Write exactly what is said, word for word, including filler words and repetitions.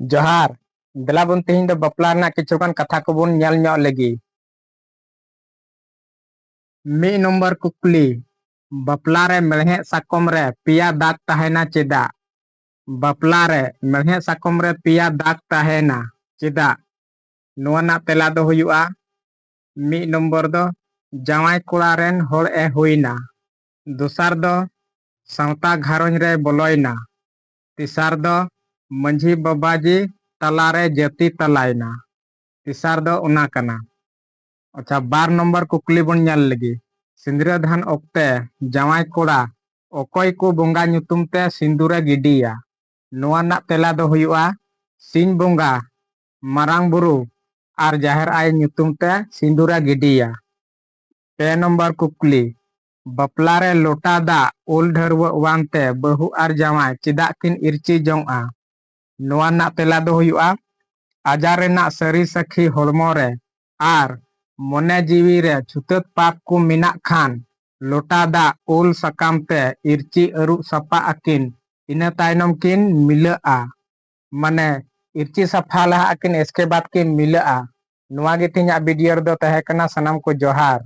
ᱡᱚᱦᱟᱨ᱾ ᱫᱮᱞᱟ ᱵᱚᱱ ᱛᱮᱦᱮᱧ ᱫᱚ ᱵᱟᱯᱞᱟ ᱨᱮᱱᱟᱜ ᱠᱤᱪᱷᱩ ᱜᱟᱱ ᱠᱟᱛᱷᱟ ᱠᱚᱵᱚᱱ ᱧᱮᱞ ᱧᱚᱜ ᱞᱮᱜᱮ᱾ ᱢᱤᱫ ᱱᱚᱢᱵᱚᱨ ᱠᱩᱠᱞᱤ, ᱵᱟᱯᱞᱟ ᱨᱮ ᱢᱮᱲᱦᱮᱫ ᱥᱟᱠᱚᱢ ᱨᱮ ᱯᱮᱭᱟ ᱫᱟᱜᱽ ᱛᱟᱦᱮᱱᱟ ᱪᱮᱫᱟᱜ? ᱵᱟᱯᱞᱟ ᱨᱮ ᱢᱮᱲᱦᱮᱫ ᱥᱟᱠᱚᱢ ᱨᱮ ᱯᱮᱭᱟ ᱫᱟᱜᱽ ᱛᱟᱦᱮᱱᱟ ᱪᱮᱫᱟᱜ? ᱱᱚᱣᱟ ᱨᱮᱱᱟᱜ ᱛᱮᱞᱟ ᱫᱚ ᱦᱩᱭᱩᱜᱼᱟ, ᱢᱤᱫ ᱱᱚᱢᱵᱚᱨ ᱫᱚ ᱡᱟᱶᱟᱭ ᱠᱚᱲᱟ ᱨᱮᱱ ᱦᱚᱲ ᱮ ᱦᱩᱭᱱᱟ, ᱫᱚᱥᱟᱨ ᱫᱚ ᱥᱟᱶᱛᱟ ᱜᱷᱟᱨᱚᱸᱡᱽ ᱨᱮ ᱵᱚᱞᱚᱭᱮᱱᱟ, ᱛᱮᱥᱟᱨ ᱫᱚ ᱢᱟᱹᱡᱷᱤ ᱵᱟᱵᱟᱡᱤ ᱛᱟᱞᱟᱨᱮ ᱡᱟᱹᱛᱤ ᱛᱟᱞᱟᱭᱮᱱᱟ, ᱛᱮᱥᱟᱨ ᱫᱚ ᱚᱱᱟ ᱠᱟᱱᱟ᱾ ᱟᱪᱪᱷᱟ, ᱵᱟᱨ ᱱᱚᱢᱵᱚᱨ ᱠᱩᱠᱞᱤ ᱵᱚᱱ ᱧᱮᱞ ᱞᱮᱜᱮ᱾ ᱥᱤᱸᱫᱽᱨᱟᱹ ᱫᱟᱱ ᱚᱠᱛᱮ ᱡᱟᱶᱟᱭ ᱠᱚᱲᱟ ᱚᱠᱚᱭ ᱠᱚ ᱵᱚᱸᱜᱟ ᱧᱩᱛᱩᱢ ᱛᱮ ᱥᱤᱸᱫᱩᱨᱮ ᱜᱤᱰᱤᱭᱟ? ᱱᱚᱣᱟ ᱨᱮᱱᱟᱜ ᱛᱮᱞᱟ ᱫᱚ ᱦᱩᱭᱩᱜᱼᱟ, ᱥᱤᱧ ᱵᱚᱸᱜᱟ, ᱢᱟᱨᱟᱝ ᱵᱩᱨᱩ ᱟᱨ ᱡᱟᱦᱮᱨ ᱟᱭᱳ ᱧᱩᱛᱩᱢ ᱛᱮ ᱥᱤᱸᱫᱩᱨᱮ ᱜᱤᱰᱤᱭᱟ᱾ ᱯᱮ ᱱᱚᱢᱵᱚᱨ ᱠᱩᱠᱞᱤ, ᱵᱟᱯᱞᱟ ᱨᱮ ᱞᱚᱴᱟ ᱫᱟᱜ ᱩᱞ ᱰᱷᱟᱹᱨᱣᱟᱹᱜ ᱣᱟᱱ ᱛᱮ ᱵᱟᱹᱦᱩ ᱟᱨ ᱡᱟᱶᱟᱭ ᱪᱮᱫᱟᱜ ᱠᱤᱱ ᱤᱨᱪᱤ ᱡᱚᱝᱼᱟ? ᱱᱚᱣᱟ ᱨᱮᱱᱟᱜ ᱛᱮᱞᱟ ᱫᱚ ᱦᱩᱭᱩᱜᱼᱟ, ᱟᱡᱟᱨ ᱨᱮᱱᱟᱜ ᱥᱟᱹᱨᱤ ᱥᱟᱹᱠᱷᱤ ᱦᱚᱲᱢᱚ ᱨᱮ ᱟᱨ ᱢᱚᱱᱮ ᱡᱤᱣᱤ ᱨᱮ ᱪᱷᱩᱛᱟᱹᱛ ᱯᱟᱯ ᱠᱚ ᱢᱮᱱᱟᱜ ᱠᱷᱟᱱ, ᱞᱚᱴᱟ ᱫᱟᱜ ᱩᱞ ᱥᱟᱠᱟᱢ ᱛᱮ ᱤᱨᱪᱤ ᱟᱹᱨᱩᱵ ᱥᱟᱯᱷᱟ ᱟᱹᱠᱤᱱ, ᱤᱱᱟᱹ ᱛᱟᱭᱱᱚᱢ ᱠᱤᱱ ᱢᱤᱞᱟᱹᱜᱼᱟ᱾ ᱢᱟᱱᱮ, ᱤᱨᱪᱤ ᱥᱟᱯᱷᱟ ᱞᱟᱦᱟ ᱟᱹᱠᱤᱱ, ᱮᱥᱠᱮ ᱵᱟᱫ ᱠᱤᱱ ᱢᱤᱞᱟᱹᱜᱼᱟ᱾ ᱱᱚᱣᱟ ᱜᱮ ᱛᱮᱦᱮᱧᱟᱜ ᱵᱷᱤᱰᱤᱭᱳ ᱨᱮᱫᱚ ᱛᱟᱦᱮᱸ ᱠᱟᱱᱟ᱾ ᱥᱟᱱᱟᱢ ᱠᱚ ᱡᱚᱦᱟᱨ᱾